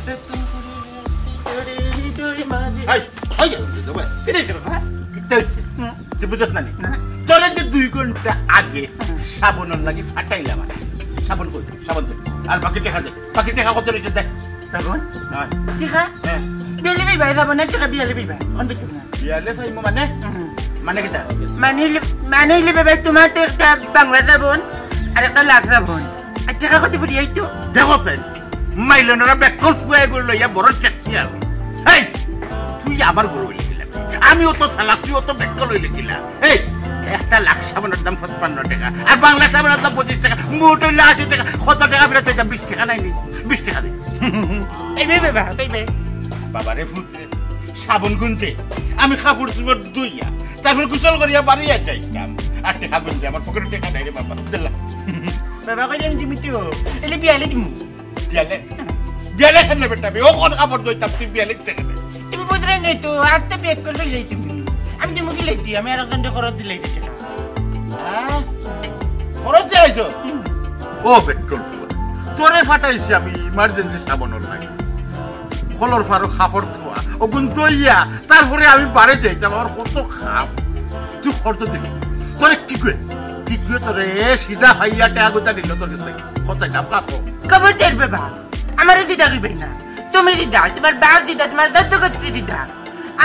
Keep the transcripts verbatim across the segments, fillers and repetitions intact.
এই, এই, এই, এই, এই, কিতা অইছে? হুম। তুই বুঝছ না নি? না। তোরে যে দুই ঘন্টা আগে হুম। সাবনর লাগি ফাটাইলাম আমি। সাবন কই? সাবন দে। আর বাকি টেকা দে। বাকি টেকা কত রইছে দে। সাবন? হ্যাঁ। টেকা? হ্যাঁ। বিয়ালে পাইবা, সাবন আর টেকা বিয়ালে পাইবা। অখন পাইতাম না। বিয়ালে পাইমু মানে? হুম। মানে কিতা? মানে অইলে, মানে অইলে বাবা, তুমার তো একটা বাংলা সাবন আর একটা লাক্স সাবন। আর টেকা কত ফুরিয়াইতো? দেখো সেন, মাইলনরা বেক্কল ফুয়া এগুলো লইয়া বড় ট্যাক্সি আমি। এই, তুই আমার গরু অইলে কিলা? আমি অত চালাক, তুই অত বেক্কল অইলে কিলা? এই, একটা লাক্স সাবনর দাম পঁচপান্ন টেকা, আর বাংলা সাবনর দাম পঁচিশ টেকা, মোট অইলে আশি টেকা। কত টেকা ফিরত চাইতাম? বিশ টেকা নাই নি? বিশ টেকা দে। এই বে, বে, বে, এই বে। বাবা রে ফুত রে, সাবন গুনছে, আমি কাপড় চুপড় ধুইয়া, তারপর গোসল করিয়া বাড়ি যাইতাম। আর টেকা গুনছে, আমার পকেটে টেকা নাই রে বাবা। দিলা। বাবা কইলেন তুমি তো, এলে বিয়ালে দিমু। বিয়ালে? বিয়ালে কেন বেটা? ও কোন কাপড় ধুইতাম, তুই বিয়ালে দিতে কেন? তুমি বুঝলে নাই তো, আত্মা বিয়ে করে লইলাই তুমি। আমি তুমি কি লইতি? আমি আর একজনকে খরচ দিলাই দিতে। হ্যাঁ? খরচ চাইছো? হুম। ও বেক্কল ফুয়া, তোরে ফাটাইছি আমি ইমার্জেন্সি সাবনর লাগি। কলর ফারো কাপড় থোয়া, ওগুন ধইয়া, তারপরে আমি বাড়ি যাইতাম, আমার কত কাম। তুই খরচ দিলি, তোরে কি কই? কি কই তোরে সিধা হাইয়া টেকা গুতা নিল তোর কাছ থেকে? কত কাম কাপড়? খবরদার বাবা, আমারে সিধা কইবেন না। তুমি সিধা, তোমার বাপ সিধা, তোমার যত গোত্রী সিধা।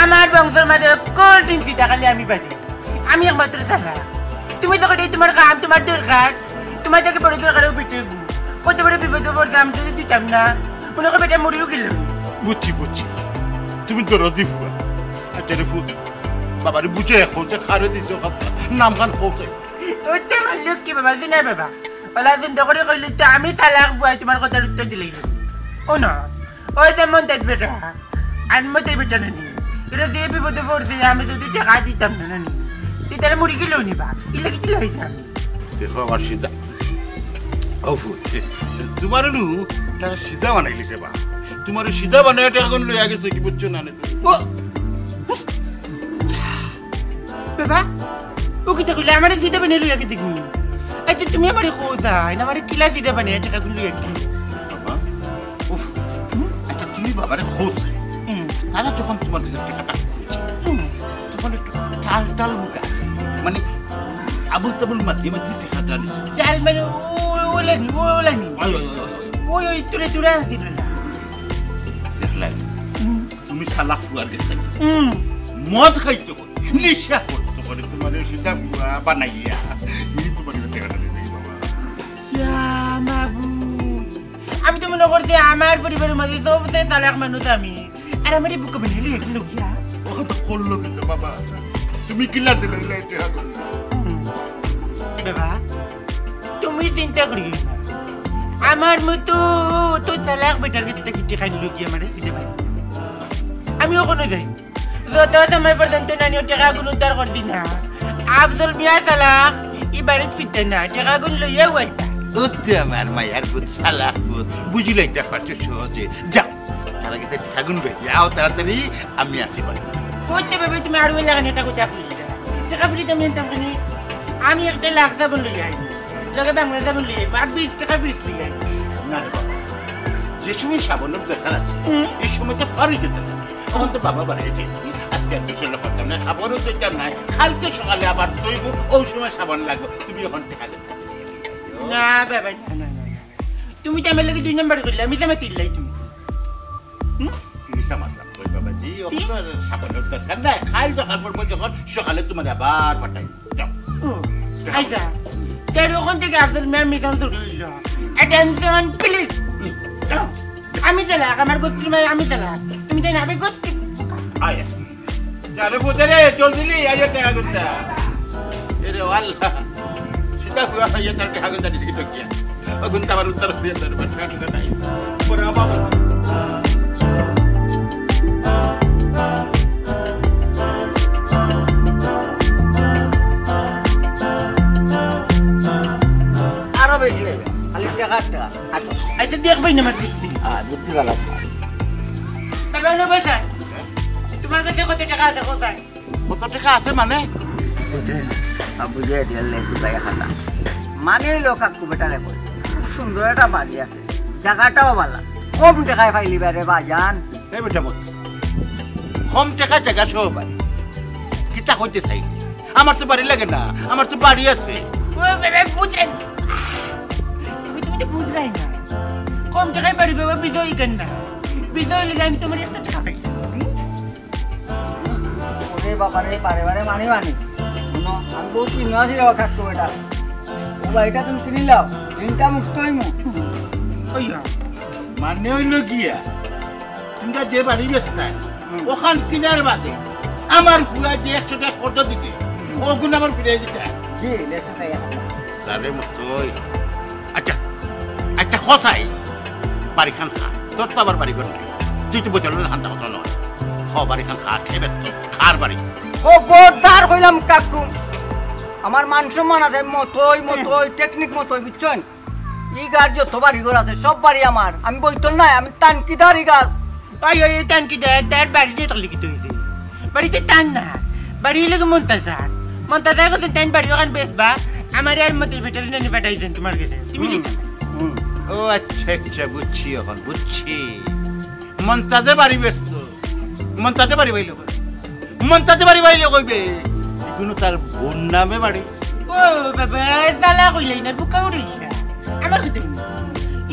আমার বংশর মাঝে কোল্ড ড্রিঙ্কস সিধা খালি আমি বাদে। আমি একমাত্র চালাক। তুমি তো কইলে তোমার কাম, তোমার দরকার। তোমার থেকে বড় দরকার ও বেটে গু। কত বড় বিপদে পড়ছে, আমি যদি দিতাম না। মনে কর বেটা মরিও গেল। বুঝছি, বুঝছি। তুমি দরদি ফুয়া। আচ্ছা রে ফুত। বাবারে বুঝে এখন যে খারে দিছো কথা। নাম খান কৌছে। ওই তো আমার লক্ষ্মী বাবা, দিনা বাবা। ওলা দিন দখরে কইলি তো আমি চালাক বুয়াই তোমার কথার উত্তর দিলেই। ও না, ওই যে মন্তাজ বেটা, আর মন্তাজ বেটা নানি। এটা যে বিপদে পড়ছে, আমি যদি টেকা দিতাম না নানি, তুই তাহলে মুড়ি কিলো নিবা, ইলে কি কিলো হয়েছে আমি? দেখো আমার সিধা, ও ফুট, তোমার নু তারা সিধা বানাইলিছে বা, তোমার সিধা বানাই টেকা কোন লইয়া গেছে কি বুঝছো না নে তুমি? ও, বাবা, ও কিতা কইলে? আমারে জিদা বানিয়ে লইয়া গেছে কি? আচ্ছা, তুমি আমারে কও যাই না, আমারে কিলা জিদা বানিয়ে টেকা গুলো লইয়া কি? বাবা, উফ, হুম? আচ্ছা, তুমি বাবারে কও যাই। হুম। তারা যখন তোমার কাছে টেকাটা খুঁজে, হুম। তখন একটু টাল টাল মুখে আছে। মানে, আবুল তাবুল মাতিয়ে মাতিয়ে টেকাটা নিছে। টাল মানে, ও, ও, ওলানি, ও, ওলানি। ওই, ওই, ওই, ওই। ওই, ওই, তুলে, তুলে আসছিল না। দেখলাই? হুম। তুমি শালা ফুয়ার গেছে। হুম। মদ খাইতো করে, নিশা করতো করে, তোমার ওই সিধা ফুয়া বানাইয়া, এই তোমার কাছে টেকাটা নিয়ে যাই বাবা। ইয়া মাবুদ, আমি তো মনে করছি আমার পরিবারের মধ্যে সবচেয়ে চালাক মানুষ আমি। আর আমার এই বুকে বানিয়ে লইয়া গেল গিয়া। ও তো করলো কিন্তু বাবা, তুমি কিলা দিলে এই টেকা করে? হুম। বাবা, তুমি চিন্তা করিও না। আমার মতো তো চালাক বেটার ভিতরে কিটি খাইল কি আমার সিধে ভাই। আমি ওখানে যাই। যত সময় পর্যন্ত নানি ও টেকাগুলো উদ্ধার করবি না, আফজল মিয়া চালাক, ই বাড়িত ফিরতে না, টেকাগুলো লইয়াও আইবা। ও তো আমার মায়ার পুত, চালাক পুত, বুঝি লইতে পারছো সহজে। যাও, তারা গেছে টেকাগুলো লই যাও তাড়াতাড়ি, আমি আসি বাড়ি। করতে পারবে তুমি আরো লাগানো টাকা চা করি। টেকা ফিরিতে আমি আনতাম কেন? আমি একটা লাখ দাবন লই যাই, লগে বাংলা দাবন লই যাই, আর বিশ টাকা ফিরিত লই যাই। না রে বাবা, যে সময় সাবানর দরকার আছে, হুম। এই সময় তো পার হয়ে গেছে। তখন তো বাবা বাড়ি গেছে, আজকে আর দুশো লোক করতাম না, খাবারও দিতাম না। কালকে সকালে আবার দইব, ওই সময় সাবান লাগবে। তুমি এখন টেকা দেবে। না বাবা, না, না, না, না। তুমি তো আমার লগে দুই নম্বর করলে, আমি তো আমার তিল্লাই তুমি। হুম? মিছা মাতলাম, কই বাবাজি, কি? ওখানে তো আর সাবানর দরকার নাই। খাইল দরকার পড়বো যখন, সকালে তোমার আবার পাঠাই। যাও। ও, আইজা। তার ওখান থেকে আফজল মিয়া মিজান শুরু হইল। Attention, please। হুম, যাও। আমি চালাক, আমার গোষ্ঠীর মাঝে আমি চালাক। তুমি তাই না, আমি গোষ্ঠী। আয়, আয়। আরে বোঝা রে, জলদি লি, আইয়া টেকা গুনতা। এরে আল্লাহ। সিধা হুয়া খাইয়া তার টেকা গুনতা দিছি তো কিয়া? অগুন তো আবার উত্তর হইয়া তার বাচ্চা টেকা নাই। ওরে বাবা। আরো বেশি হইবে। খালি টেকা, টেকা। আচ্ছা, দেখবেন আমার যুক্তি। হ্যাঁ, যুক্তি ভালো। বাবা, হলো ভাই স্যার, তোমার কাছে কত টাকা আছে, কোথায়? কত টাকা আছে মানে? বুঝে, আ, বুঝে দিলে সুতাই খাতা। মানে হইলো কাকু বেটারে কই। খুব সুন্দর একটা বাড়ি আছে। জায়গাটাও ভালা। কম টেকায় পাইলিবা রে বাজান। এ বেটা মত, কম টেকায় জাগা সহ বাড়ি। কিতা কইতে চাই? আমার তো বাড়ি লাগে না, আমার তো বাড়ি আছে। ও বাবা, বুঝলেন? তুমি, তুমি তো বুঝলাই না। কম টেকায় বাড়ি বাবা, বিজয় কেন না? বিজয় লেগে আমি তোমার একটা টেকা পাই। হুম? ওরে বাবা রে, বারে বারে মানি মানি। হুনো, আমি বহুত চিন্তা আছি রে, কাকু বেটা। ও বাড়িটা তুমি কিনিলাও, ঋণটা মুক্ত হইমু। ওই মানে হইল গিয়া, তোমরা যে বাড়ি বেচতায়, হুম। ওখান কিনার বাদে আমার ফুয়া যে একশো টেকা কর্জ দিছে, ওগুন আমার ফিরাই দিতে হয়। জি, লেসু ভাই। আরে মতই। আচ্ছা, আচ্ছা, খসাই, বাড়িখান খা। তোর তো আবার বাড়ি ঘর নাই। তুই তো বোঝালো না, হান্তা কথা নয়। খ, বাড়িখান খা, খেয়ে ব্যস্ত, খার বাড়ি। খবরদার কইলাম কাকু, আমার মান সম্মান আছে, মতই, মতই, টেকনিক মতই, বুঝছেন? ই গার যত বাড়ি ঘর আছে, সব বাড়ি আমার। আমি বইতল নাই, আমি তানকিদার ই গার। ওই, ওই, ওই, তানকিদার, তার বাড়ি নিয়ে তাহলে কিতা হইছে? বাড়িতে তার না, বাড়ি হইলে কি মন্তাজার। মন্তাজার কথা তান বাড়ি ওখান বেচবা, আমার আর মতই বেটারে নানি পাঠাইছেন তোমার কাছে। তুমি হুম, লিখো। হুম। ও আচ্ছা, আচ্ছা, বুঝছি, এখন বুঝছি। মন্তাজে বাড়ি বেচতো, মন্তাজে বাড়ি বাইলে কই? মন্তাজে বাড়ি বাইলে কইবে, এগুলো তার বোন নামে বাড়ি। ও বাবা, জ্বালা কইলাই না, বুকা উড়াইলা। আমার কথা হুনো।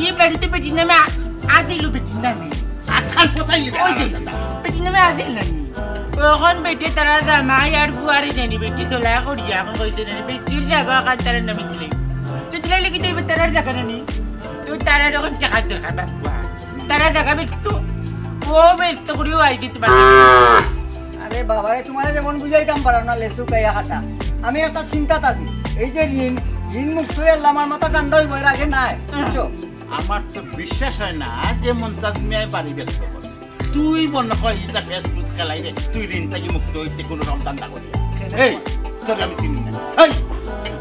ই বাড়িতে বেটির নামে আ-, আছিল বেটির নামে। আখান কোথায় নিবে? ওই যে, বেটির নামে আছিল নানি। অখন বেটি তারা জামাই আর ফুয়ারে জানি বেটি দোলা করিয়া অখন কইতে নানি, বেটির জাগা অখন তারার নামে দিলে। তো দিলে লিখি তো এবার তারার জাগা নানি। তো তারার অখন টেকার দরকার বাবা। তারা জাগা বেচতো, ও বেচতো করিও আইছি তোমার। আরে বাবা রে, তোমারে যেমন বুঝাইতাম পারো না, লেসু কাইয়া হাটা। আমি একটা চিন্তাত আছি। এই যে ঋণ, ঋণ মুক্ত হয়ে আল্লাহ আমার মাথা ঠান্ডা হইব, এর আগে নাই, বুঝছো? আমার তো বিশ্বাস হয় না যে মন্তাজ মিয়ায় বাড়ি বেচতে পারে। তুই মনে হয় ইটা ফেসবুক খেলাই রে, তুই ঋণ থেকে মুক্ত হইতে কোনো রমজান না করিয়া। এই, তোরে আমি চিনি না। এই,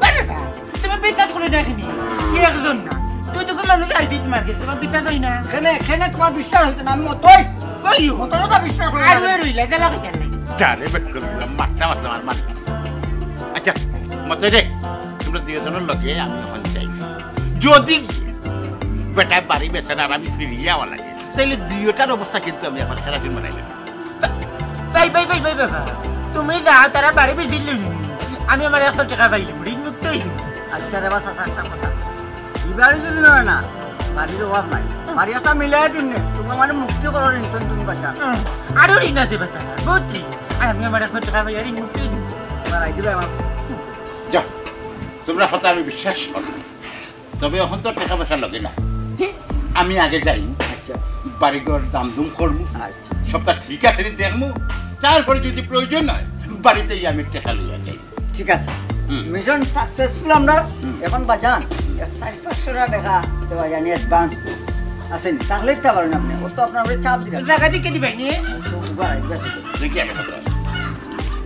আরে বাবা, তুমি বিশ্বাস করে দেখনি, কি একজন না, তুই তো মানুষ আইছিস তোমার কাছে, তোমার বিশ্বাস হয় না। কেনে, কেনে তোমার বিশ্বাস হইতো না, আমি মতই। ওই, মতটা বিশ্বাস করে আর না। ওই রইলা, জ্বালা কইতে নাই। জানে বেক করে দিলাম, মারতে মারতে আমার মার। আচ্ছা, মতই রে, তোমরা দুইজনের লগে আমি এখন যাই। যদি বেটা বাড়ি বেচে না আর আমি ফিরিয়া আওয়া লাগে, তাইলে দুইটার অবস্থা কিন্তু আমি এখন সেরা দিন বানাই দেব। ভাই, ভাই, ভাই, ভাই, বাবা, তুমি যাও, তারা বাড়ি বেচিল লইনি। আমি আমার একশো টেকা পাইলাম, ঋণ মুক্ত হইলাম। আচ্ছা রে বাস, আচ্ছা, একটা কথা। ই বাড়ি যদি নয় না, বাড়ির অভাব নাই। বাড়ি একটা মিলাই দিন নে, তোমার মানে মুক্তি করো ঋণ তো তুমি বাঁচা। হুম, আরো ঋণ আছে বেটা, বহুত ঋণ। আর আমি আমার একশো টেকা পাই, আর ঋণ মুক্ত হইলাম। এবার আই দিবে আমার। যা, তোমরা কথা আমি বিশ্বাস করো না। তবে এখন তো টেকা পয়সা লাগে না। আমি আগে যাই, আচ্ছা। বাড়িঘর দাম দুম করমু। আচ্ছা। সবটা ঠিক আছে নি দেখমু। তারপরে যদি প্রয়োজন হয়, বাড়িতেই আমি টেকা লইয়া যাই। ঠিক আছে। হুম। মিশন সাকসেসফুল আমরা। হুম। এখন বাজান, এক চার পাঁচশো টেকা দেওয়া জানি অ্যাডভান্স। আছেন, তাহলে দিতে পারেন আপনি। ও তো আপনার উপরে চাপ দিলেন। জায়গা দিকে দিবেন নি? তো উবার, উবার আছে। দেখি আমি কথা।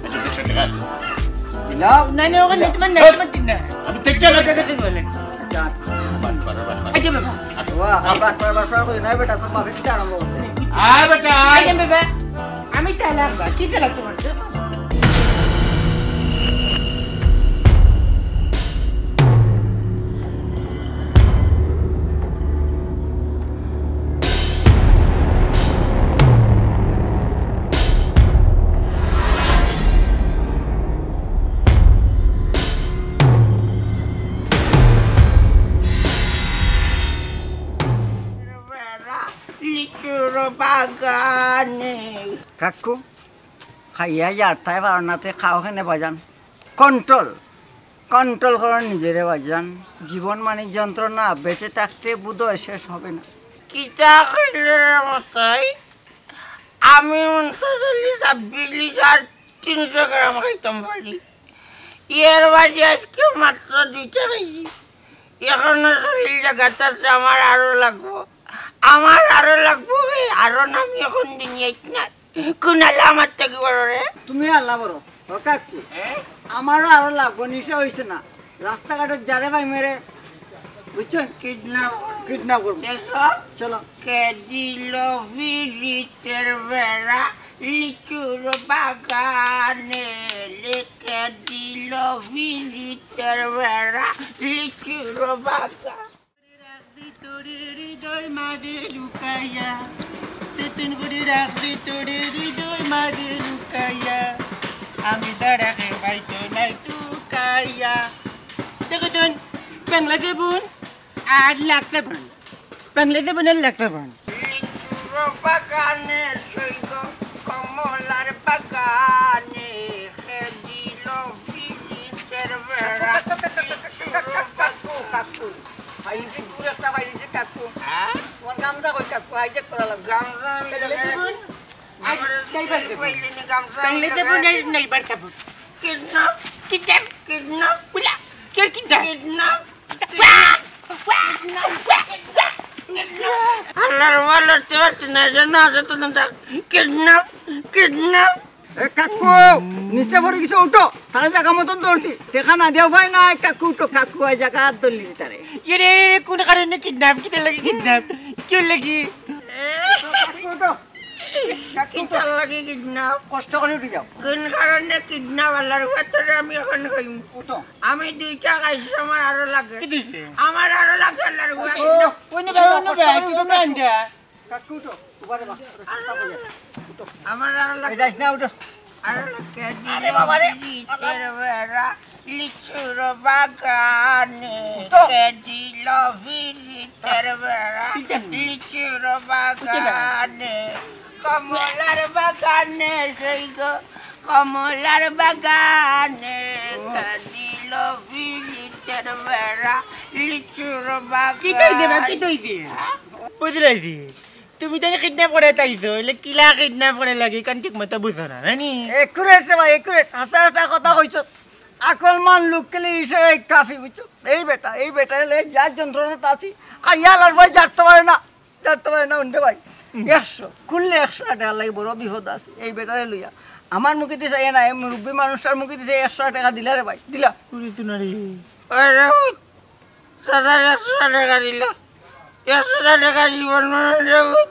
আচ্ছা, দুশো টেকা আছে। দিলাম। না, না, ওখানে তোমার নেই, তোমার ঠিক না। আমি দেখতে হবে। আচ্ছা, আচ্ছা। বাটপার, বাটপার। আচ্ছা, বাবা। আসো। বাহ, বাটপার, বাটপার করি না, বেটা, তোর বাপে কিতা আরম্ভ করছে? আয়, বেটা, আয়। আচ্ছা, বাবা। আমি চালাক বা, কি চালাক তোমার? লিচুর বাগানে। কাকু, খাইয়া যারতায় পারো না, তে খাও কেনে বাজান? কন্ট্রোল, কন্ট্রোল করো নিজেরে বাজান। জীবন মানে যন্ত্রণা, বেঁচে থাকতে বোধহয় শেষ হবে না। কিতা কইলে রে মতাই? আমি উনত্রিশ লিটার, বিশ লিটার তিনশো গ্রাম খাইতাম পারি। এর বাদে আজকে মাত্র দুইটা খাইছি। এখনো শরীর জাগাত আছে, আমার আরো লাগবো, আমার আরো লাগবো বে, আরো নামি এখন দুনিয়াত না। কোন আল্লাহ আমার থাকি বড় রে? তুমি আল্লাহ বড়, ও কাকু। হ্যাঁ? আমারও আরো লাগবো, নিশা হইছে না। রাস্তাঘাটে যারে ভাই মেরে, বুঝছেন? কিডন্যাপ। কিডন্যাপ করবো। দেখো। চলো। কে দিল পিরিতের বেড়া লিচুর বাগানে, কে দিল পিরিতের বেড়া লিচুর বাগান। হৃদয় মাঝে লুকাইয়া, তুতুন করে রাখবি তোরে হৃদয় মাঝে লুকাইয়া। আমি ছাড়া কেউ পাইতো নাই তুকাইয়া। দেখো তো, বাংলা দেবুন আর লাক্সা বন। বাংলা দেবুন আর লাক্সা বন। লিচুর বাগানে সৈগ কমলার বাগানে কে দিল পিরিতের বেড়া। লিচুর বাগানে। কাকু, কাকু। ভাই, এই যে দূর একটা ভাই, এই যে কাকু। হ্যাঁ? তোমার গামছা কই কাকু? এই যে করা লাগবে। গামছা আমি তাহলে লেগে দেবুন। আজ আমার তাই বার দেবুন। পইলে নি গামছা আমি তাহলে লেগে দেবুন, আছি। এই নেই বার দেবুন। কিডন্যাপ, কিডন্যাপ, কিডন্যাপ, বুলা, কে কিডন্যাপ? কিডন্যাপ। আল্লাহর ওয়ালা, তুই পারছিস না, এই জন্য আছে তো তোমরা। Kidnap, kidnap. এ কাকু, নিচে পড়ে গেছে, উঠো। তারে জাগা মতন ধরছি। টেকা না দেও ভাই না, কাকু উঠো, কাকু, এই জাগা হাত ধরলি তারে। এ রে, কোন কারণে কিডন্যাপ? কিতা লাগি কিডন্যাপ? কেউ লাগি? কাকু উঠো। কাকু উঠো। কিতার লাগি কিডন্যাপ? কষ্ট করে উঠে যাও। কোন কারণে কিডন্যাপ? আল্লাহর ওয়ালা, আমি এখন কইমু। উঠো। আমি দুইটা খাইছি, আমার আরো লাগে। কি দিছে? আমার আরো লাগে, আল্লাহর ওয়ালা। ও, ওই নে ভাই, ওই নে ভাই, কষ্ট করে উঠো, উঠো না। কাকু উঠো, উবারে মা। আমার আরো লাগে। এই যাইস না, উঠো। আরো লাগে। আরে বাবা রে। পিরিতের বেড়া, লিচুর বাগানে উঠো। কে দিল পিরিতের বেড়া, পিরিতের বেড়া। লিচুর বাগানে, কমলার বাগানে, সেই গো, কমলার বাগানে কে দিল পিরিতের বেড়া, লিচুর বাগানে। কি তাই দেবা, কি তাই দিয়ে? বুঝলাই দি। তুমি তাই কিডন্যাপ করে তাইছো, এলে কিলা কিডন্যাপ করে লাগে, কারণ ঠিক মতো বুঝো না, নানি? একুরেট রে ভাই, একুরেট। হাছা একটা কথা কইছো। আকলমান লোক গেলে ইশারায় কাফি, বুঝছো? এই বেটা, এই বেটা এলে যা যন্ত্রণাত আছি, খাইয়া লার ভাই জারতো পারে না, জারতো পারে না, উনরে ভাই। একশো, খুললে একশো টেকা লাগে, বড় বিপদ আছে। এই বেটারে লইয়া আমার মুখে দিছে, এ না, এই মুরব্বী মানুষটার মুখে দিছে, একশো টেকা দিলা রে ভাই, দিলা। উড়ি তুনারি। আরে, দাদা, একশো টেকা দিলা। একশো টেকা জীবন মরণ রে ভাই।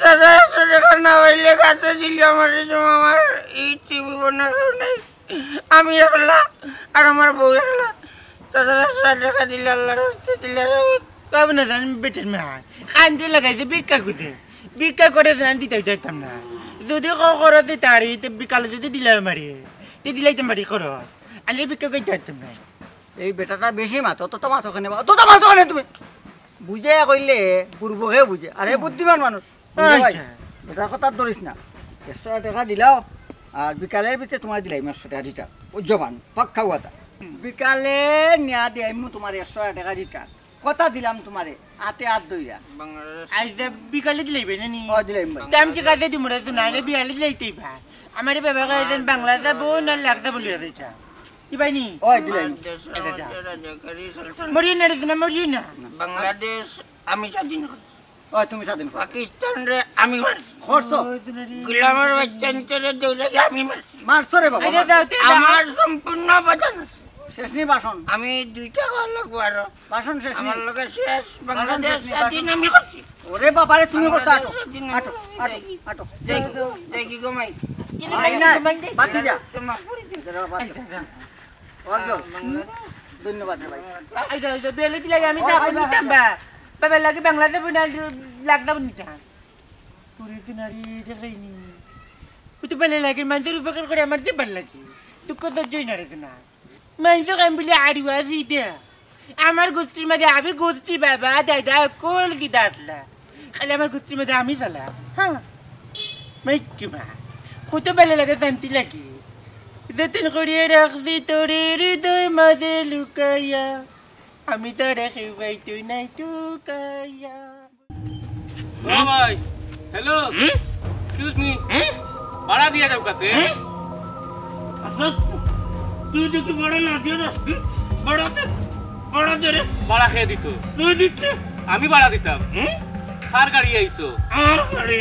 দাদা, একশো টেকা না পাইলে কাছে ছিল আমার এই যে মামার এই টিভি বনার কেউ নাই। আমি একলা আর আমার বউ একলা। দাদা, একশো টেকা দিলা, আল্লাহর রাস্তায় দিলা রে ভাই। বাবা না জানি বেটার মা। কান্দে লাগাইছে ভিক্ষা খুঁজে। ভিক্ষা করে জানি দিতে যাইতাম না। যদি ক-, খরচ দিতে পারি, তে বিকালে যদি দিলাই মারি, তে দিলাইতাম পারি খরচ। আলে ভিক্ষা করতে পারতাম না। এই বেটাটা বেশি মাতো, অত তো মাতো কেনে বা? অত তো মাতো কেনে তুমি? বুঝে কইলে বুড়বকে বুঝে। আরে বুদ্ধিমান মানুষ। বুঝে ভাই? আচ্ছা। বেটার কথা ধরিস না। একশো টেকা দিলাও, আর বিকালের ভিতরে তোমার দিলাইমু একশো টেকা return। ও জবান, পাক্কা কথা। বিকালে নিয়া দিলাইমু তোমার একশো টেকা return। কথা দিলাম তোমারে, হাতে হাত ধইরা। বাংলাদেশ। আইজ বিকালে দিলাইবে না নি? ও, দিলাইমু ভাই। টাইম ঠিক আছে, দিমু রে, তো নাইলে বিকালে দিলাইতেই ভাই। আমারে বাবা কইছেন বাংলা যাবো না লাখ যাবো লিয়া দিতা। কি ভাই নি? ওই দিলাইমু। আমার দেশ, আচ্ছা, আচ্ছা। আমাদের রাজাকারী সুলতান। মরিও না রে, না মরিও না। বাংলাদেশ আমি স্বাধীন করছি। ওই তুমি স্বাধীন করো। পাকিস্তান রে আমি মারছি। করছো? ওই তো না রে। গোলামের বাচ্চা নিতে রে দৌড়ে গিয়ে আমি মারছি। মারছো রে বাবা, আরে মারছো। দাও, তে দাও। আমার সম্পূর্ণ বাজান আছে। শেষ নি ভাষণ? আমি দুইটা কল লাগবো আরো। ভাষণ শেষ নি? আমার লগে শেষ। ভাষণ বাংলাদেশ শেষ নি, স্বাধীন ভাষণ। আমি করছি। ওরে বাবা রে, তুমি করতে আটো। বাংলাদেশ স্বাধীন আটো, আমি আটো, করছি। আটো। দেখি, দেখি গো মাই। আই না, বাতি যা। তোমার পরিচয়। যা, বাতি যা। অর্জন। বাংলাদেশ। ধন্যবাদ রে ভাই। এই যে, এই যে, বেলে দিলে আমি ও, যাবো ভাই, ভাই, নিতাম ভাই। বা। বাবা লাগে বাংলা দেবো না, লাগতাম নিতাম। পুরো দিন আর এই জায়গায় নেই। ও তো বেলে লাগে, মানুষের উপকার করে আমার যে ভালো লাগে। দুঃখ সহ্যই না রে না। মানুষ আমি বলি আড়ুয়া সিধা। আমার গোষ্ঠীর মাঝে আমি গোষ্ঠী বাবা, দাদা, কোন সিধা আসলা। খালি আমার গোষ্ঠীর মাঝে আমি চালা। হ্যাঁ। মাইক কি মা? কত বেলা লাগে, শান্তি লাগে। যতন করিয়া রাখছি তোরে হৃদয় মাঝে লুকাইয়া। আমি তো রেখে পাইতই নাই তুকাইয়া। ও ভাই, হ্যালো। হুম? Excuse me. হুম? ভাড়া দিয়া যাও কাতে। হুম? আচ্ছা, তুই দেখি ভাড়া না দিয়া যাস, হুম? ভাড়া দে, ভাড়া দে রে। ভাড়া খেয়ে দিত। তুই দিতে? আমি ভাড়া দিতাম। হুম? কার গাড়ি আইছো? আমার গাড়ি।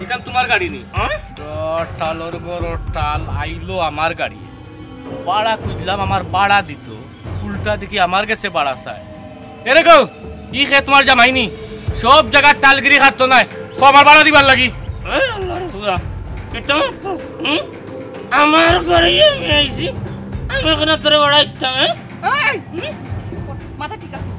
এখান তোমার গাড়ি নি? হ্যাঁ? টালর গরো টাল আইলো আমার গাড়ি। ভাড়া খুঁজলাম, আমার ভাড়া দিত। উল্টা দেখি আমার গেছে ভাড়া চায়। এরে কও, ই খে তোমার জামাই নি? সব জাগার টালগিরি খাটতো নায়। কও আমার ভাড়া দিবার লাগি। এই আল্লাহর খুদা, কিতা মাতছস? হুম? আমার ঘরে আমি আইছি, আমি এখানে তোরে ভাড়া দিতাম, হ্যাঁ? এই! হুম? মাথা ঠিক আছে?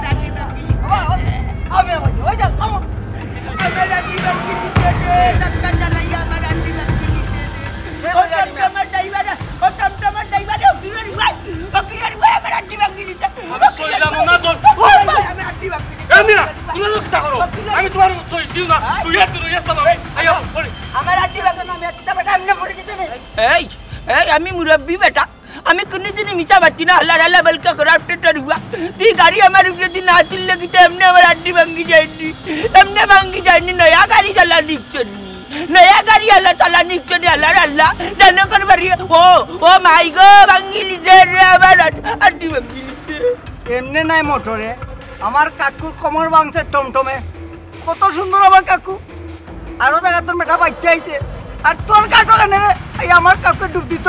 আমার আন্টি ভাঙ্গি দিছে। ও, ও, আমি, আমি, ওই যাও, থামো। আমার আন্টি ভাঙ্গি দিছে রে, ধাক্কা চালাইয়া আমার আন্টি ভাঙ্গি দিছে রে। ও টমটমর ড্রাইভার, ও টমটমর ড্রাইভার, ও কিলো রিভাই, ও কিলো রিভাই আমার আন্টি ভাঙ্গি দিছে। আমি সইলাম না তোর। ও ভাই, আমার আন্টি ভাঙ্গি দিছে। এ মিয়া, তুমি লোক তা করো। আমি তোমার সইছি না। তুই আর তুই রইয়াস না ভাই। আইয়া, বলি। আমার আন্টি ভাঙ্গি না, আমি একটা বেটা এমনি পড়ে গেছে রে। এই, এই, আমি মুরব্বি বেটা। আমি কুনুদিনও মিছা মাতি না, হালার হালা বলকা করাপ্টেডর পুয়া। তুই গাড়ি আমার উপরে দি না তুললে কিতা এমনে আমার আড্ডি ভাঙ্গি যায়নি, এমনে ভাঙ্গি যায়নি। নয়া গাড়ি চালানি ইচ্ছনি, নয়া গাড়ি আলা চালানি ইচ্ছনি, হালার হালা। জানো কর বাড়ি, ও, ও মাই গো, ভাঙ্গি লিতে রে আমার আড-, আড্ডি ভাঙ্গি লিতে। এমনে নাই মোটরে, আমার কাকুর কোমর ভাঙছে টমটমে। কত সুন্দর আমার কাকু। আরো জাগা তোর বেটা বাচ্চা আইছে। আর তোর কাটো কেনে রে? এই আমার কাকুরে ডুব দিত।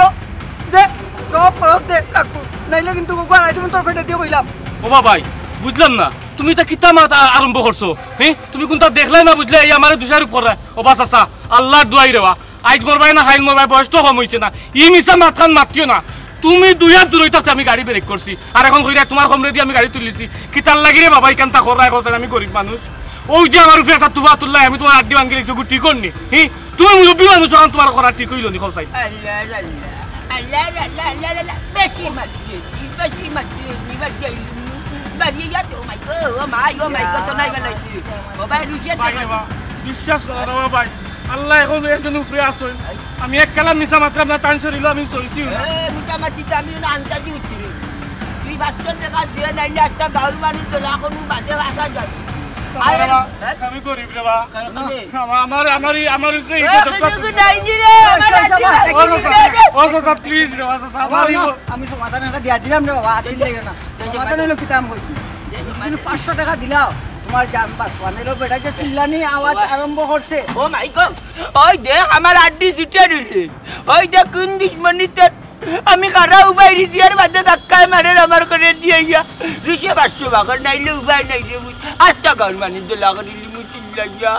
দে, সব খরচ দে কাকু। নাইলে কিন্তু কুকুর আড়াই দিন তোর পেটে দিয়া বইলাম। ও বাবাই, বুঝলাম না। তুমি ইতা কিতা মাত আ-, আরম্ভ করছো? হে? তুমি কুনতা দেখলায় না বুঝলায়? এই আমারে দোষারোপ কররায়। ও বা চাচা, আল্লার দোয়াই রেবা। আইজ মরবায় না, হাইল মরবায়, বয়স তো কম অইছে না। ই মিছা মাতখান মাতিও না। তুমি দুই হাত দূরই থাকতে আমি গাড়ি ব্রেক করছি। আর এখন কইরায় তুমার কোমরেদি আমি গাড়ি তুলিছি। কিতার লাগি রে বাবা, ইখানতা কররায় কও চাইন, আমি গরিব মানুষ। অউ যে আমার উপরে একটা তুফা তুললায়, আমি তুমার আড্ডি ভাঙ্গি লাইছি, অগু ঠিক অর নি? হি? তুমি মুরব্বি মানুষ, অখন তুমার করা ঠিক অইলো নি, কও চাইন? আল্লাহ, আল্লাহ, আল্লাহ, আল্লাহ, আল্লাহ, আল্লাহ। বেশি মাতছি, বেশি মাতছি, বাড়ি আইলি। বাড়ি যা তো, ও মাই গো, ও মাই, ও মাই গো, তো নাই বেলাইছি। ও ভাই, রুশিয়া ভাই রে বা, বিশ্বাস করো রে বা ভাই, আল্লাহ এখন একজন উপরে আছইন। আমি এক কালাম মিছা মাতরাম না, তান শরীলো আমি সইছি না। এ, মোটামুটি তো আমি না আন্দাজি উঠছি রে। তুই পাঁচশো টেকা দিয়া নাইলে একটা গাঁওর মানুষ তো রাখুন বাদে রাখা যায়। আমার আরে, বাবা, হ্যাঁ? আমি গরিব রে বা। কেন রে? আমার, আমার, আমার, আমার উপরে এ, এই কিছু নাই রে, আমার এই, এই, আন্টি এই, ও চাচা, ও চাচা, please রে বা, চাচা, আমার বাবা, এই না, আমি সমাধান একটা দিয়া দিলাম রে বাবা, আর চিল্লাইও না। সমাধান অইলো কিতা আমি কইছি। তুমি পাঁচশো টেকা দিলাও, তুমার জান বাঁচবো। নাইলে বেটা যে চিল্লানি আওয়াজ আরম্ভ করছে। ও মাই গড, ওই দেখ আমার আড্ডি ছুটিয়া রইছে। ওই দেখ কোন দুশমনি তোর। আমি খাড়া উবাই রিজিয়ার বাদে ধাক্কায় মারের আমার করে দিয়া ইয়া। রিশে পাঁচশো বাগর নাইলে উবাই নাই রে মুই। আস্তা গাঁওর মানুষ দোলা করিলি মুই চিল্লাইয়া।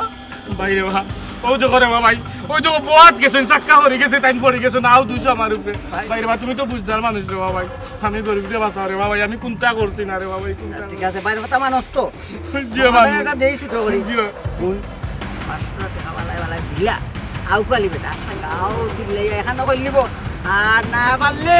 ভাই রে বা, অউ দেখো রে বা ভাই, অউ দেখো বওয়াত গেছইন, চাক্কা পড়ি গেছে, তাইন পড়ি গেছইন, আও দুশো আমার উপরে। ভাই রে বা, তুমি তো বুঝদার মানুষ রে বা ভাই, আমি গরিবরে বাঁচাও রে বা ভাই, আমি কুনতা করছি না রে বা ভাই, কুনতা ঠিক আছে, ভাইর কথা মানস তো? জি সমাধান ভাই। একটা দেই ছোট করি। জি ভাই। হুন, পাঁচশো টেকা বালাই বালাই দিলা, আউকালি বেটা, আস্তা গাঁও চিল্লাইয়া এখানো করিলিব, আর না পারলে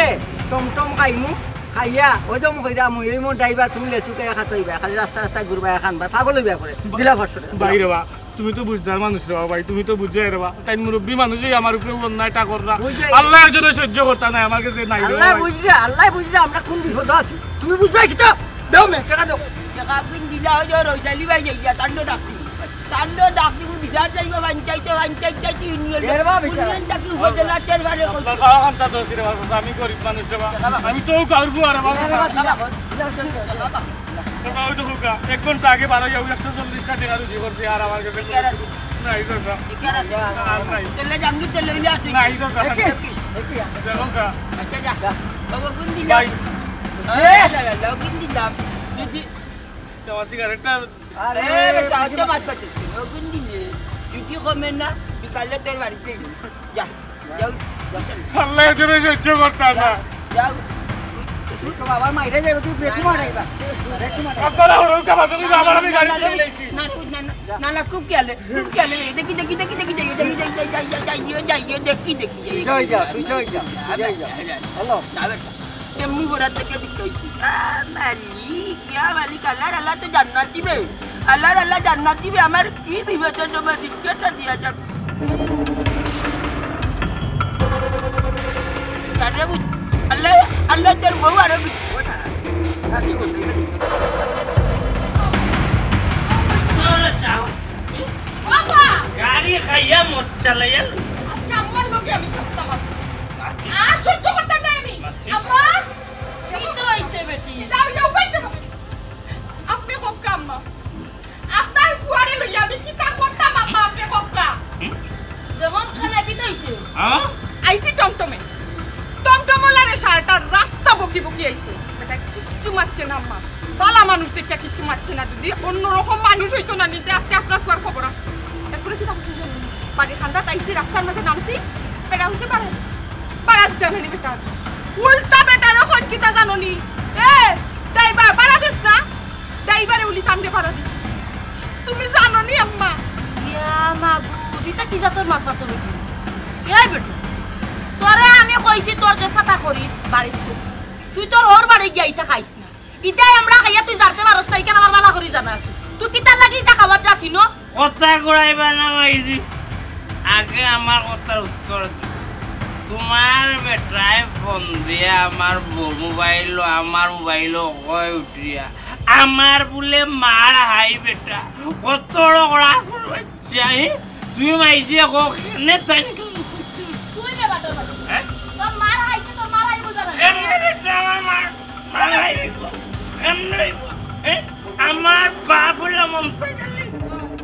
টমটম খাইমু, খাইয়া ওই যে মুখ কইরা মুই এই মোর ড্রাইভার, তুমি লেচু কে খাটইবা, খালি রাস্তা রাস্তায় ঘুরবা, এখান বা পাগল অইবা করে। দিলা পাঁচশো টেকা, দিলা। ভাই রে বা, তুমি তো বুঝদার মানুষ রে বা ভাই, তুমি তো বুঝরায় রে বা। তাইন মুরব্বি মানুষ, এই আমার উপরে অন্যায়টা কররা। বুঝরায়। আল্লায় একজনে সহ্য করতা নায়, আমার গেছে নাই রে আল্লায় ভাই। বুঝরা, আল্লায় বুঝরা, আমরা কোন বিপদো আছি। তুমি বুঝরায় কিতা? দেও মে, টেকা দেও। টেকা দিন দিলা অউ যে রইজালি ভাই, এই যে তান্ডো ডাকতি। তান্ডো ডাকতি, বিচার যাইবো, পঞ্চায়েতে, পঞ্চায়েত যাইতে, ইউনিয়ন। টের বা বিচার। ইউনিয়ন থাকি উপজেলা, টের বারে কই। আপনার বাবা কান্তা তো আছে রে বাবা, আমি গরিব মানুষ রে বাবা। টেকা বাবা। আমি তো গাঁওর ফুয়া রে বাবা। টেকা বাবা। টেকা বাবা। টেকা বাবা। টেকা ওই তো হুকা, এক ঘন্টা আগে বারো যাও, একশো চল্লিশটা টেকা রুজি করছি, আর আমার কাছে কে রাখে? নাই, চাচা। কে রাখে? আর নাই। তেলে জাঙ্গি তেলে হইলে আছে। নাই, চাচা। দেখি, দেখি। দেখো কা। আচ্ছা, যা। বাবা, কোন দিলাম? ভাই। হ্যাঁ, যা, যা, যা, কোন দিলাম? যদি আমার সিগারেটটা আরে, এ, বেটা, অত মাত করতেছ কেনে? কোন দিনে? ছুটি কমে না, বিকালে তোর বাড়িতে যা। যাও, যাও, চল। আল্লাহ, এর জন্য সহ্য করতাম না। যাও। তুই তো বাবার মাইরে যাবে, তুই ব্রেক মারাইবা। ব্রেক মারাইবা। আপনারা হরল কামাতে কইবা, আবার আমি গাড়ি না, না, তুলে লইছি। না, না, না, না, না, খুব খেয়ালে, খুব খেয়ালে। দেখি, দেখি, দেখি, দেখি, যাই, যাই, যাই, দেখি, দেখি, যাই। সুজা হয়ে যা, সুজা হয়ে যা, সুজা হয়ে যা। হ্যালো। না, বেটা। এমনি ঘোড়া থেকে দিতে হইছে। আ, মালিক, ইয়া মালিক, আল্লাহর আল্লাহ তো জান্নাত দিবে। আল্লাহর আল্লাহ জান্নাত দিবে। আমার কি বিপদের সময় বিস্কুটটা দিয়া যান। তারে বুঝ-, আল্লাহ, আল্লাহ তোর বউ আরো বুঝ-, ও না, আমি বলতে পারি। বাবা! গাড়ি খাইয়া মদ চালাইয়া লই। আজকে আম্মার লগে আমি সব চালাবো। আর সহ্য করতাম না আমি। আম্মা! কি তো হইছে বেটি? সিধা হইয়া উবাইতে পারে। আপনি কউক্কা আম্মা। আপনার ফুয়ারে লইয়া আমি কিতা করতাম আম্মা, আপনি কউক্কা? হুম? যেমন খানা কি তো হইছে? হ্যাঁ? আইছি টমটমে। টমটমওয়ালারে সারাটা রাস্তা বকি বকি আইছে। বেটা কিচ্ছু মাতছে না আম্মা। বালা মানুষ দেখিয়া কিচ্ছু মাতছে না। যদি অন্যরকম মানুষ হইতো না নিতে আজকে আপনার ফুয়ার খবর আছে। এরপরে কিতা করছে জানো নি? বাড়ির কান্দাত আইছি, রাস্তার মাঝে নামছি। বেটা হইছে বাড়া, বাড়া দিতে আনেনি বেটা। উল্টা বেটার অখন কিতা জানো নি? এ, ড্রাইভার বাড়া দিস না। ড্রাইভারে উলি তান্ডে বাড়া দিস। তুমি জানো নি আম্মা? ইয়া মাবুদ, ইটা কি জাতর মাত মাতো বেটি? এ বেটি, তোরে আমি কইছি তোর যে ছাতা করিস, বাড়িত করিস। তুই তোর হউর বাড়ি গিয়া ইটা খাইস না। ইটাই আমরা খাইয়া তুই জানতে পারস না, ইখান আমার বালা করি জানা আছে। তুই কিতার লাগি ইটা খাবার চাস ইনো? কথা ঘুরাইবা না মাইজি। আগে আমার কথার উত্তর দে। তোমার বেটায় ফোন দিয়া আমার বউর মোবাইলো, আমার মোবাইলো কয় উঠিয়া, আমার বুলে মার হাই বেটা, কত বড় করা করবে চাই। তুমি মাই দিয়া কো কেনে তাই? তুই রে বাটর বাটর। হ্যাঁ? তোর মার হাইছে, তোর মার হাই বুঝা না। এমনি বেটা আমার মার, মার হাই হইব। এমনি হইব। হ্যাঁ? আমার বাপ হইল মমতাজ আলী।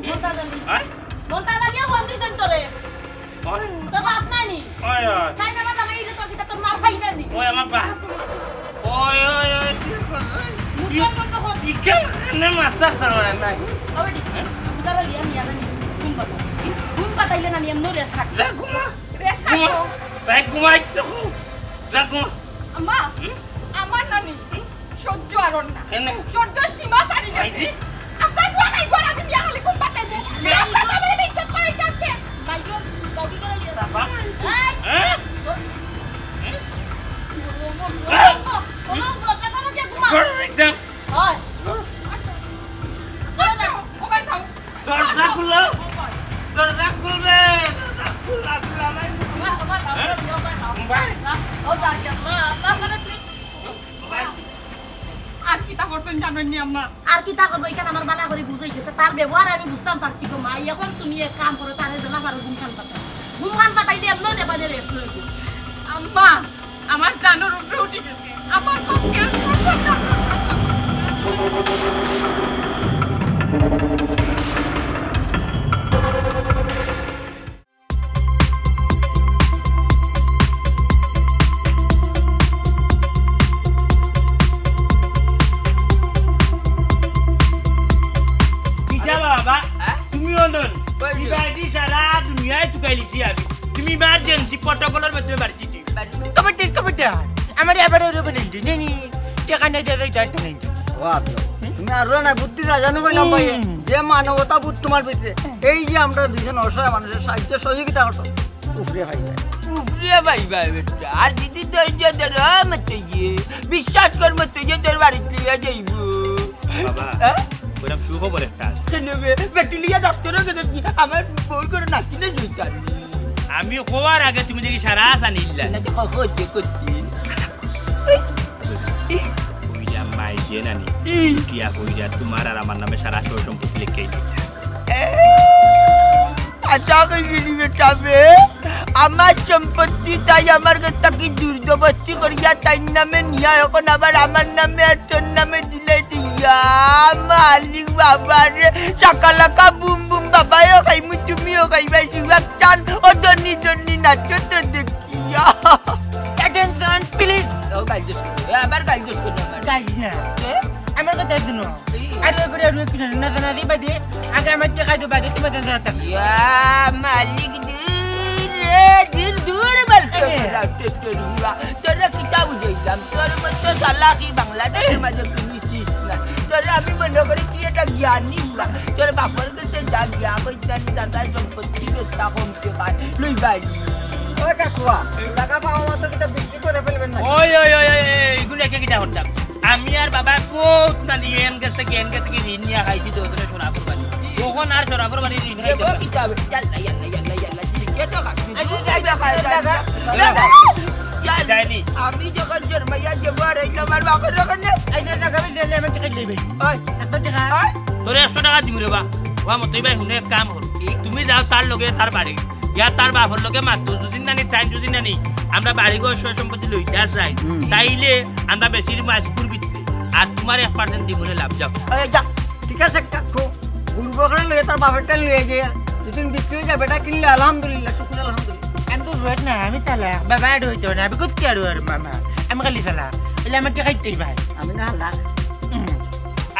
মমতাজ আলী। হ্যাঁ? মমতাজ আলীও ফোন দিছেন তোরে। ওই। তোর বাপ নাই নি? ওই, ওই। তাই না, আমার জামাই এটা তোর পিতা, তোর মার ভাই না নি? ওই, আমার বাপ। ওই, ওই, ওই, কি করবে? মুখের মতো কর। ইখান কেনে মাথা চালায় নাই? হবে ঠিক। হ্যাঁ? মুখের লিয়া নিয়া জানি। ঘুম পাতা। ঘুম পাতাইলে না নিয়ে নো রেস্ট খাট। যা ঘুমা। রেস্ট ঘুমা। খাট। তাই ঘুমাই তো ঘুম। যা ঘুমা। আম্মা, হুম? আমার নানি। হুম? সহ্য আর অর না। কেনে? সহ্য সীমা ছাড়ি গেছে। আইজি? আপনার ফুয়া নাই ঘর, আমি নিয়া খালি ঘুম পাতাইবো। রাস্তা যাবে না, ইজ্জত করাই থাকবে। বাইগন, বাইগন করে লিয়ে যা। বাবা। এই! হ্যাঁ? ও, ও, ও, ও, ও, ও, ও, কে ঘুমা? ঘর একদম। হয়। চলো যাও। ও ভাই, যাও। দরজা খুলো। দরজা খুলবে। দরজা খুলা, খুলা নাই। ও ভাই, যাও, যাও, যাও। ভাই। ও, যাও, যাও, যাও, যাও, যাও। আর কিতা করছইন জানইন নি আম্মা? আর কিতা করবো, ইখান আমার বালা করি বুঝাই গেছে। তার ব্যবহার আমি বুঝতাম পারছি গো মা। এখন তুমি এক কাম করো, তারে যেলা পারো ঘুম খান পাতাও। ঘুম খান পাতাইলে এমনেও দেখবা যে রেস্ট লইবো। আম্মা, আমার জানর উপরে উঠি গেছে। আমার পক্ষে আর সহ্য না। কিতা বাবা? হ্যাঁ? তুমি অনন? কই গেল? ইবাদি সারা দুনিয়ায় তুকাইলিছি আমি। তুমি ইমার্জেন্সি প্রটোকলর মধ্যে বাড়ি দিতে। Committee, committee. আমার এবারে ওরে বলে দিন, নি, নি। টেকা নাই, দে, দে, দে, দে, দে। ও আব্দুল, তুমি আর রো না, বুদ্ধি না জানো বলে হুম। ভাই, যে মানবতা বুদ্ধ তোমার ভিতরে, এই যে আমরা দুইজন অসহায় মানুষের সাহায্য সহযোগিতা করতাম, উপরে ভাই যায়। উপরে ভাই ভাই বেটা, আর যদি ধৈর্য ধরো, মতে গিয়ে, বিশ্বাস কর, মতে গিয়ে তোর বাড়িতে লইয়া যাইব। বাবা, হ্যাঁ? ওরকম সুখবর একটা আছে। কেন বে? বেটি লইয়া ডাক্তারও গেছে কি? আমার বউর করে নাতি না জুইতার। আমি হওয়ার আগে তুমি দেখি সারা আশা নিলা। না, যে কখন যে করছি। ওই যে আম্মা আইছে না নি? ই। কিয়া কইরা তোমার আর আমার নামে সারা সয় সম্পত্তি লেখাই দিতা। এ, আচ্ছা, কই দিলি বেটা বে? আমার সম্পত্তি তাই আমার কাছ থাকি জোর জবরদস্তি করিয়া তাইর নামে নিয়া এখন আবার আমার নামে আর তোর নামে দিলে দিয়া। মালিক বাবা রে, শাকালাকা বুম বুম বাবাও খাইমু, তুমিও খাইবায়, সুভাগ চান, ও ধনী ধনী নাচো তো দেখিয়া। Attention, please. ও গাইজ, এ আবার গাইজ করো না। গাইজ না। এ? আমার কথা শুনো। এই। আর ওই করে আর ওই কিনে না জানা দিবা দে। আগে আমার টেকা দিবা দে, তোমার জানা থাকবে। ইয়া মালিক দূর রে, দূর দূর বলছো। আরে। তোরা টেট্টের হুয়া। তোরা কিতা বুঝাইলাম? তোর মতো চালাকি বাংলাদেশের মাঝে কোনো চিজ নাই। তোরা আমি মনে করি তুই একটা জ্ঞানী হুয়া। তোর বাপর কাছে যা গিয়া কইতানি দাদার সম্পত্তি বেচা কমতে পারে। লই বাড়ি। ও কাকুয়া, টাকা পাওয়া মাত্র কিতা বিক্রি করে ফেলবেন না? ওই, ওই, ওই, ওই, ওই, এগুলো একে কিতা করতাম? আমি আর বাবা কত না নিয়ে এন গেছে কি, এন গেছে কি ঋণ নিয়ে খাইছি তো ওখানে সোনাপুর বাড়ি। তখন আর সোনাপুর বাড়ি ঋণ এ খাইতে বউ পারতাম। কিতা হবে? ইয়াল্লা, ইয়াল্লা, ইয়াল্লা, ইয়াল্লা, কি কে তো খাচ্ছি? আচ্ছা, যাই, যাই, যাই, যাই, যাই। ইয়াল্লা। যাইনি। আমি যখন জন্মাইয়া যে বড় হইলাম আর বাপের ওখানে। এই যে টাকা আমি দিলে আমি টিকিট দিবি। ওই। এত টাকা? ওই। তোরে একশো টাকা দিমু রে বা। ওয়া মতই ভাই, হুনো এক কাম কর। কি? তুমি যাও তার লগে তার বাড়ি। ইয়া তার বাপর লগে মাতো, যদি নানি টাইম যদি নানি, আমরা বাড়ি ঘর সয় সম্পত্তি লইতে আর চাই। হুম। তাইলে আমরা বেশির মাছ ঘুরবি। আর তোমার এক পার্সেন্ট দিবনে লাভ যাও। এই যা, ঠিক আছে কাকু, ঘুরবো ওখানে লইয়া তার বাপেরটা লইয়া গিয়া। দুদিন বিক্রি হয়ে যাবে, এটা কিনলে আলহামদুলিল্লাহ, শুকুর আলহামদুলিল্লাহ। আমি তো রোড না, আমি চালাক। বাবা আর হইতো না, আমি কোথায় আর ওর মামা? আমি খালি চালাক। তাহলে আমার টেকাই দেই ভাই। আমি না হালা। হুম।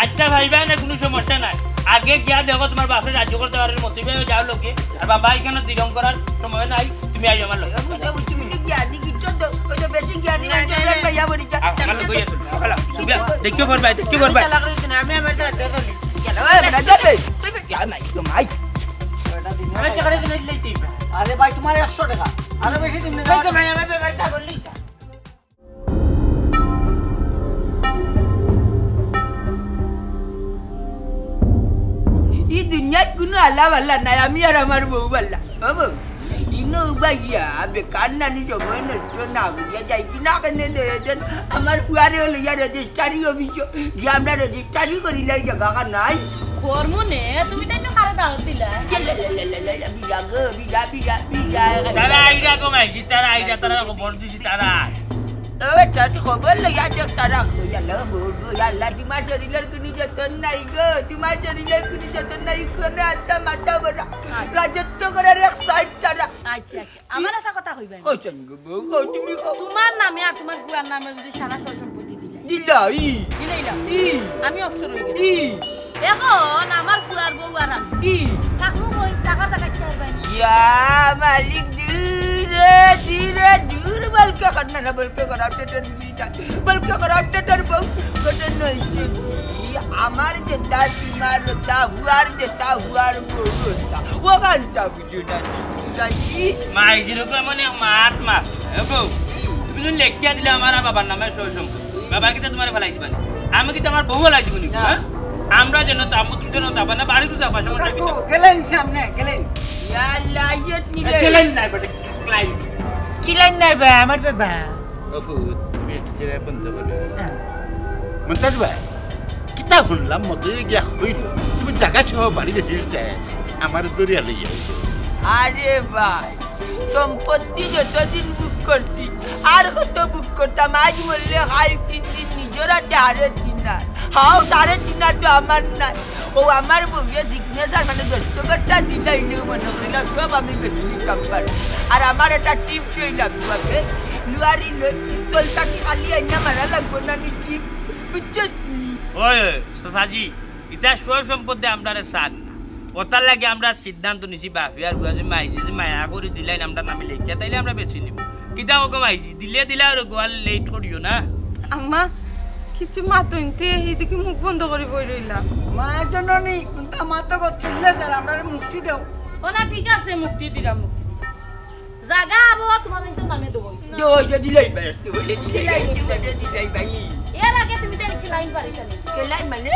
আচ্ছা ভাই, ভাই না, কোনো সমস্যা নাই। আগে গিয়া দেখো তোমার বাপরে রাজ্য করতে পারার মতো, ভাই যাও লোকে। আর বাবা এখানে দিরং করার সময় নাই, তুমি আইও আমার লগে। বুঝো, বুঝো, তুমি জ্ঞানী কিছু তো, ওই যে বেশি জ্ঞানী না, মানুষ না, জ্ঞান না। পাইয়া বলি যা। আ-, আমার লগে আইও, সকালে। দেখতে পারবায়, দেখতে পারবায়। চালাক রইছে না, আমি আমার চালাক চলি। গেল, ওই, বেটা, যাবে। ইয়া, মাই, তো মাই। আমার টেকাটা দিলে দিলেই দিবা। আরে ভাই, তোমার একশো টাকা। আরো বেশি দিন না। এই তো ভাই, আমার ব্যাপারটা বললি তো। ই দুনিয়াত কুনু আলা বালা নাই, আমি আর আমার বউ বালা। বাবু, ইনো উবাইয়া বেকার নানি সময় নষ্ট না করিয়া যাই কি না কেনে দে দেন। আমার ফুয়ারে লইয়া রেজিস্ট্রারি অফিসো গিয়া আমরা রেজিস্ট্রারি করিলাই জাগা খান নাই। খরমুনে, তুমি তাইন কারে দাওয়াত দিলা? বিজা গো, বিজা, বিজা, বিজা। তারা আইরা গো মাইজি, তারা আইরা, তারা খবর দিছি, তারা। ও, তার খবর লইয়া যে তারা কইয়া লো, বউ, বউ, আল্লাহ, তোমার শরীরের কোনো যতন নাই গো, তোমার শরীরের কোনো যতন নাই, কোনো আত্মা মাথা বড়। রাজত্ব করার এক সাইড তারা। আচ্ছা, আচ্ছা, আমার একটা কথা কইবা। কইছেন গো বউ, কও তুমি কও। তোমার নামে আর তোমার ফুয়ার নামে যদি সারা সয় সম্পত্তি দিলে। দিলাই। দিলাইলাম। ই। আমি অবসর হয়ে গেলাম। ই। এখন আমার ফুয়ার বউ আর আমি। ই। থাকবো কই? টাকা টাকা কি আর পাইনি? ইয়া মালিক, ধীরে, ধীরে, ধীরে, বলকে কর না, না, বলকে কর, আপনি তো বলকে কর, আপনি তো বউ, কত নইছে কি? আমার যেটা, তোমার ওটা, ফুয়ার যেটা, ফুয়ার বউ ওটা। ওখানটা বুঝো না, বুঝাইছি? মাই যেরকম মানে মাত মাত। এ বউ, তুমি যখন লেখিয়া দিলে আমার আর বাবার নামে সয় সম্পত্তি, বাবা কিতা তোমারে ফালাই দিবা নি? আমি কিতা আমার বউ ফালাই দিবা নি? না। হ্যাঁ? আমরা যেন তাবো, তুমি যেন তাবা না, বাড়িত তাবা, সমস্যা কিতা? গেলেন সামনে, গেলেন। ইয়া আল্লাহ, ইয়ত নিলে। গেলেন না, বেটা, ক্লাইন্ট। কি লাইন নাই বা, আমার বাবা? ও ফুত, তুমি একটু জেরা বন্ধ করো। হ্যাঁ। মন্তাজ ভাই, কিতা শুনলাম মতে গিয়া কইল, তুমি জাগা সহ বাড়ি বেশি দিতে আমার দরিয়া লইয়া আইছো। আরে ভাই, সম্পত্তি যতদিন ভোগ করছি, আর কত ভোগ করতাম? আজ মরলে কাল তিন দিন নিজের হাতে হারে দিনার। হাও, হারে দিনার তো আমার নাই। ও আমার বউয়ে সিগনেচার মানে দস্তখতটা দিলাইলেও মনে করিলা সব আমি বেশি নিতাম পারি। আর আমার একটা টিপ লইলাম তোমাকে, লুয়ারি লই, তলতাকি খালি আইনা মারা লাগবো না নি টিপ, বুঝছো নি? ওই, ওই, চাচাজি, ইতা সয় সম্পত্তি আমরারে চার না। ওটার লাগি আমরা সিদ্ধান্ত নিছি বাফি আর বুয়া যে মাই যদি মায়া করি দিলাইন আমরা নামে লেখিয়া, তাইলে আমরা বেশি নিব। কিতা হোক মাইজি, দিলে দিলা আর গোয়াল লেট করিও না। আম্মা, কিছু মাতইনতে, এইদিকে মুখ বন্ধ করি বই রইলাম। মা জননী, কোনটা মাতো গো, তুললে যার, আমরারে মুক্তি দেও। ও না, ঠিক আছে, মুক্তি দিলাম, মুক্তি দিলাম। জাগা আবো তোমার কিন্তু নামে দেবো। দেবো, যে দিলাই ভাই, দেবো, যে দিলাই, দিলাই, দিলাই ভাই। এর আগে তুমি তাই কি লাইন পারি জানি? কে লাইন মানে?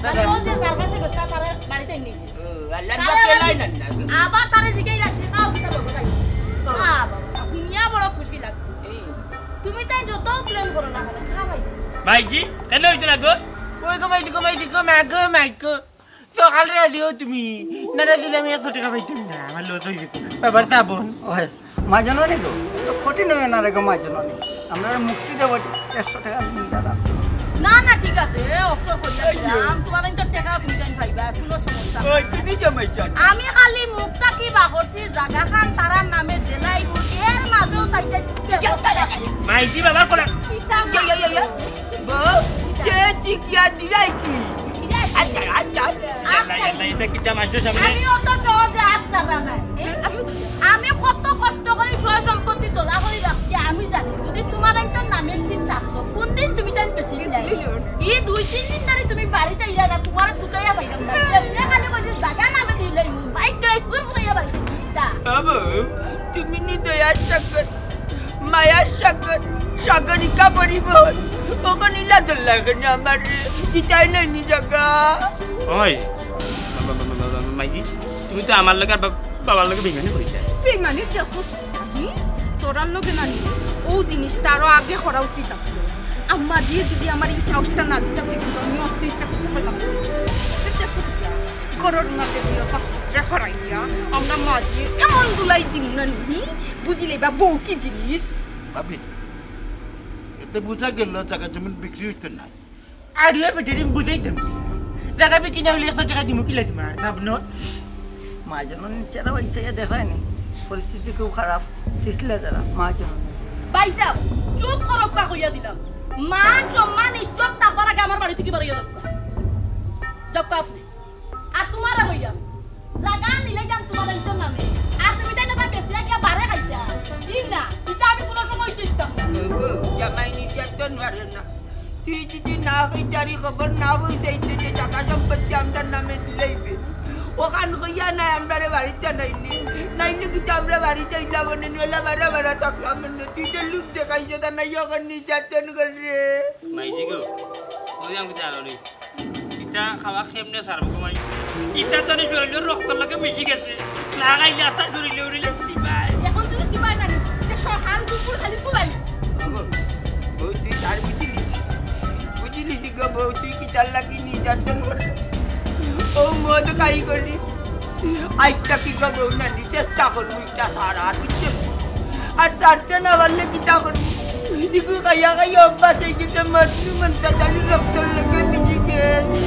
মানে ও যে যার কাছে গেছে, তার বাড়িতে নিছি। ও, আল্লাহ তারে পাকে আবার লাইন আল্লাহ। আবার তারে জিগাই রাখছে, কাউ কিতা লোক তাই। আ বাবা, দুনিয়া বড় খুশি লাগছে। এই। তুমি তাই যত প্ল্যান করো না কেন, খা ভাই। ভাইজি, কেন হইছে না গো? কই গো ভাইজি, গো ভাইজি, গো মা গো, মা গো। সকালে রাজি হও তুমি। না রাজি হলে আমি একশো টাকা পাইতাম না, আমার লস হয়ে যেত। বাবার তা বোন। ওই, মা জানো নি গো? তো কঠিন হয়ে না রে গো, মা জানো নি? আমরা মুক্তি দেবো, একশো টাকা দিন দাদা। না, না, ঠিক আছে, এ, অবসর করিয়া দিলাম। তোমার তো টাকা তুমি জানি পাইবা, কোনো সমস্যা ওই, নাই। তুমি জামাই চান। আমি খালি মুখটা কি বার করছি, জাগা খান তারার নামে দিলাইমু, এর মাঝেও তাই তাই ব্যবস্থা রাখি। মাইজি বাবা করে। কিতা ইয়া, ইয়া, ইয়া, ইয়া। বউ, যে চিকিয়া দিলাই কি? আচ্ছা, আচ্ছা, আচ্ছা। আচ্ছা। এটা কিতা মাইজি সামনে? আমি অত সহজে আচ্ছা না। আমি, আমি কত কষ্ট করি সয় সম্পত্তি তোলা করি রাখছি, আমি জানি। যদি তোমার একটা নামে সিন থাকতো, কোন দিন তুমি তাই পেছি দিলাই? এই দুই তিন দিন ধরে তুমি বাড়িতে ইলা না, তোমার তুকাইয়া পাইলাম না। এমনি খালি কইছি, জাগা নামে দিলাই, বাইক গাড়ি ফুল ফুলাইয়া বাড়িতে দিতা। বাবু, তুমি নি দয়ার সাগর, মায়ার সাগর, সাগরিকা পরিবহন, ওখানে ইলা দল্লা এখানে আমার দিতাই নাই নি জাগা। ওই, মা-, মা-, মা-, মা-, মা-, মাইজি, তুমি তো আমার লগে আর বা-, বাবার লগে বেইমানি করিতে। বেইমানি দেখছস? আমি তোরার লগে না নি, ও জিনিসটা আরো আগে করা উচিত আছিল। আম্মা দিয়ে যদি আমার এই সাহসটা না দিতাম, কিন্তু আমি অস্তে ইচ্ছা করতে পারলাম না। এটা দেখছো তো? ঘরর মাঝে দুই পাত্রে করাইয়া আমরা মাঝে এমন দুলাই দিম না নি, বুঝিলে বা বউ কি জিনিস? ভাবি, এতে বুঝা গেল জাগা জমিন বিক্রি হইতো না। আর ইয়ে বেটারে আমি বুঝাইতাম কি? জাগা বিক্রি না হইলে একশো টাকা দিমু কিলা তোমার, সাবনর? মা যেন নিচেরা ওই সাইয়া দেখায়নি, পরিস্থিতি খুব খারাপ, তিসলে যারা, মা যেন। ভাইসাব, চুপ করো, কা কইয়া দিলাম। মান, সম্মান, ইজ্জত থাকবার আগে আমার বাড়ি থেকে বাড়িয়ে দক্কা। দক্কা আপনি। আর তোমারে কইলাম, জাগা নিলে যান তোমার বাড়ির নামে। আর তুমি তাই না তাই বেশি লাগিয়া বারে খাইতা। জি না, এটা আমি কোনো সময় চিনতাম না। জামাই নির্যাতন মারে না। তুই যদি না হই তারি খবর না হই যাইতে যে টাকা সম্পত্তি আমরার নামে দিলাইবে। ওখান কইয়া নাই আমরারে বাড়িতে নাইনি। নাইলে কিন্তু আমরা বাড়িতে আইলাম না, নিলা বারা বারা থাকলাম না। তুই যে লোক দেখাইছ তা নাই ওখান নির্যাতন করে। মাইজি গো, ওই আমি জানো নি। ইটা খাওয়া কেমনে সারবো গো মাই? ইটা তো নি শরীরের রক্তর লগে মিশি গেছে। আগাই লাতা ধরিলে উড়িলে সিবাই। এখন তুই সিবাই নানি, দেশর হাল দুপুর খালি তুলাই। বউ, তুই তার বুঝিলি? বুঝিলি গো বউ, তুই কি তার লাগি নির্যাতন করলি? ও মদ খাই করলি? আইটা কি করবো না, নি চেষ্টা করবো ইটা সারা, আর বুঝছো? আর সারতে না পারলে কিতা করবো? ইগু খাইয়া খাইয়া অভ্যাস হয়ে গেছে, মজনু মন্তাজ আলী রক্তর লগে মিশি গেছে।